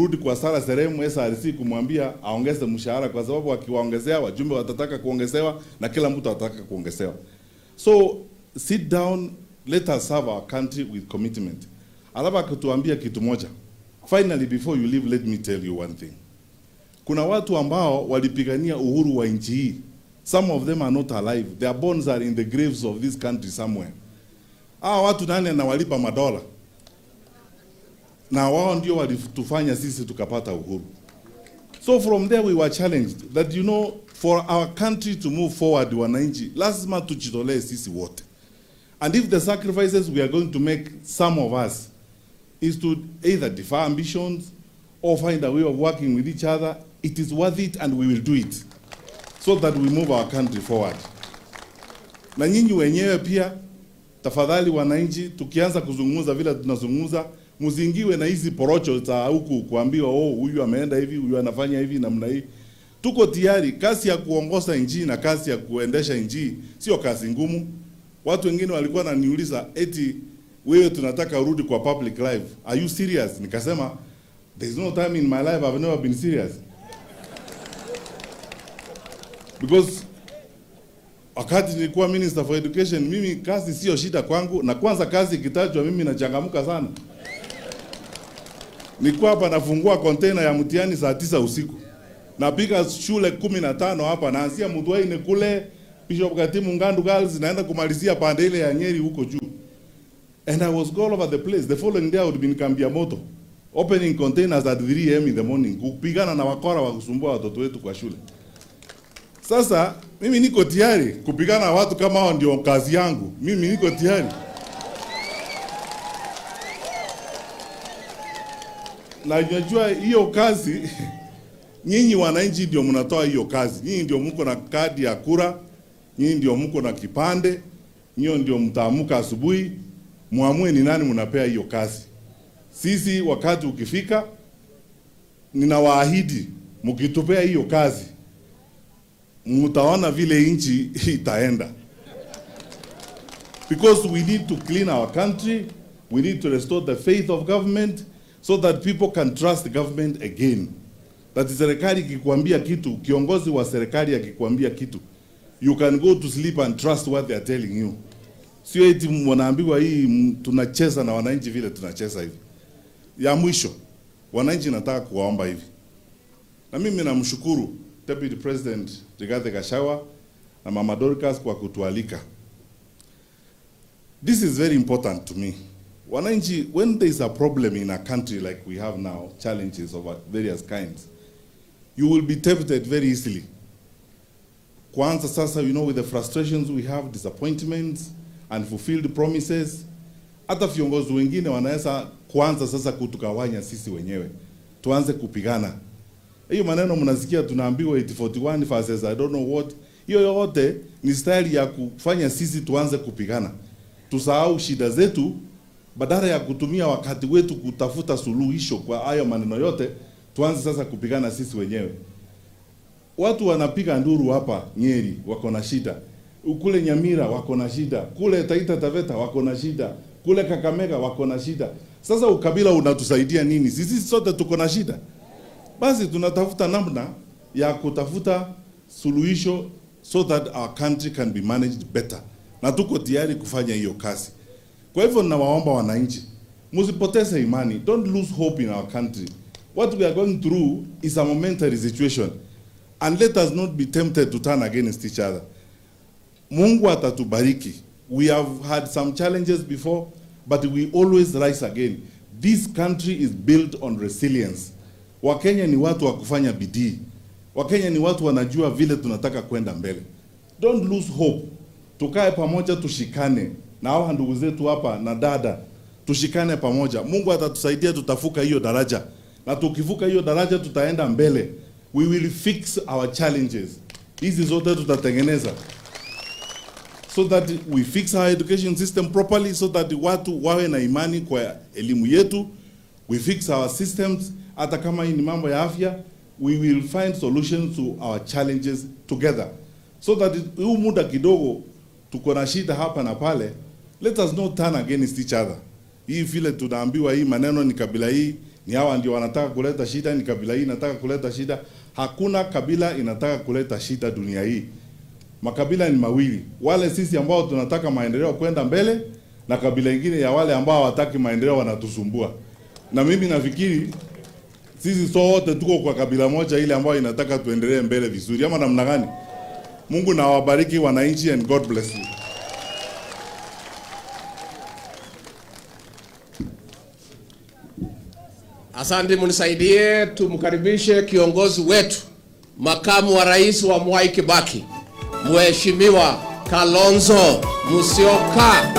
Rudi kwa Sara Seremu SRC kumwambia aongeze mshahara, kwa sababu akiwaongezea wajumbe watataka kuongezewa na kila mtu atataka kuongezewa. So sit down, let us serve our country with commitment. Alafu akituambia kitu moja. Finally, before you leave, let me tell you one thing. Kuna watu ambao walipigania uhuru wa nchi hii. Some of them are not alive. Their bones are in the graves of this country somewhere. Hawa watu nani anawalipa madola? Na wao ndio walitufanya sisi tukapata uhuru. So from there we were challenged that for our country to move forward, wananchi, lazima tujitolee sisi wote. And if the sacrifices we are going to make, some of us, is to either defer ambitions or find a way of working with each other, it is worth it and we will do it so that we move our country forward. Na nyinyi wenyewe pia, tafadhali wananchi, tukianza kuzungumza vile tunazungumza, mzingiwe na hizi porocho za huku kuambiwa, oh, huyu ameenda hivi, huyu anafanya hivi namna hii. Tuko tayari. Kazi ya kuongoza nchi na kazi ya kuendesha nchi sio kazi ngumu. Watu wengine walikuwa wananiuliza eti, wewe tunataka urudi kwa public life, are you serious? Nikasema there is no time in my life I've never been serious. Because wakati nilikuwa minister for education, mimi kazi sio shida kwangu, na kwanza kazi ikitajwa mimi nachangamka sana. Nilikuwa hapa nafungua container ya mtihani saa 9 usiku. Napiga shule 15 hapa, naanzia Muthwaini kule Bishop Gatimu Ngandu Girls, naenda kumalizia pande ile ya Nyeri huko juu. And I was all over the place. The following day I would be in Kambia Moto, opening containers at 3 a.m. in the morning, kupigana na wakora wa kusumbua watoto wetu kwa shule. Sasa mimi niko tayari kupigana na watu kama hao, ndio kazi yangu. Mimi niko tayari. Na najua hiyo kazi, nyinyi wananchi ndio mnatoa hiyo kazi. Nyinyi ndio mko na kadi ya kura, nyinyi ndio mko na kipande, nyinyi ndio mtaamuka asubuhi muamue ni nani mnapea hiyo kazi. Sisi wakati ukifika, ninawaahidi mkitupea hiyo kazi, mtaona vile nchi itaenda. Because we need to clean our country, we need to restore the faith of government so that people can trust the government again. That serikali ikikwambia kitu, kiongozi wa serikali akikwambia kitu, you can go to sleep and trust what they are telling you. Sio eti wanaambiwa hii tunacheza na wananchi vile tunacheza hivi. Ya mwisho, wananchi nataka kuwaomba hivi. Na mimi namshukuru Deputy President Rigathi Gachagua na Mama Dorcas kwa kutualika. This is very important to me. Wananchi, when there is a problem in a country like we have now, challenges of various kinds, you will be tempted very easily. Kwanza sasa, with the frustrations we have, disappointments, unfulfilled promises, hata viongozi wengine wanaweza kuanza sasa kutugawanya sisi wenyewe. Tuanze kupigana. Hiyo maneno mnasikia tunaambiwa 841 versus I don't know what. Hiyo yote ni style ya kufanya sisi tuanze kupigana. Tusahau shida zetu, badala ya kutumia wakati wetu kutafuta suluhisho kwa hayo maneno yote, tuanze sasa kupigana sisi wenyewe. Watu wanapiga nduru hapa Nyeri wako na shida. Kule Nyamira wako na shida. Kule Taita Taveta wako na shida. Kule Kakamega wako na shida. Sasa ukabila unatusaidia nini? Sisi sote tuko na shida. Basi tunatafuta namna ya kutafuta suluhisho so that our country can be managed better. Na tuko tayari kufanya hiyo kazi. Kwa hivyo ninawaomba wananchi, msipoteze imani. Don't lose hope in our country. What we are going through is a momentary situation. And let us not be tempted to turn against each other. Mungu atatubariki. We have had some challenges before, but we always rise again. This country is built on resilience. Wakenya ni watu wa kufanya bidii. Wakenya ni watu wanajua vile tunataka kwenda mbele. Don't lose hope. Tukae pamoja, tushikane. Na hawa ndugu zetu hapa na dada, tushikane pamoja. Mungu atatusaidia, tutavuka hiyo daraja. Na tukivuka hiyo daraja tutaenda mbele. We will fix our challenges. Hizi zote tutatengeneza. So that we fix our education system properly, so that watu wawe na imani kwa elimu yetu. We fix our systems. Hata kama hii ni mambo ya afya, we will find solutions to our challenges together. So that huu muda kidogo tuko na shida hapa na pale, let us not turn against each other. Hii vile tunaambiwa hii maneno ni kabila hii, Ni hawa ndio wanataka kuleta shida, ni kabila hii inataka kuleta shida. Hakuna kabila inataka kuleta shida dunia hii. Makabila ni mawili, wale sisi ambao tunataka maendeleo kwenda mbele na kabila ingine ya wale ambao hawataki maendeleo wanatusumbua. Na mimi nafikiri sisi sote tuko kwa kabila moja ile ambayo inataka tuendelee mbele vizuri, ama namna gani? Mungu na awabariki wananchi and God bless you. Asante, mnisaidie tumkaribishe kiongozi wetu, makamu wa rais wa Mwai Kibaki, Mheshimiwa Kalonzo Musyoka.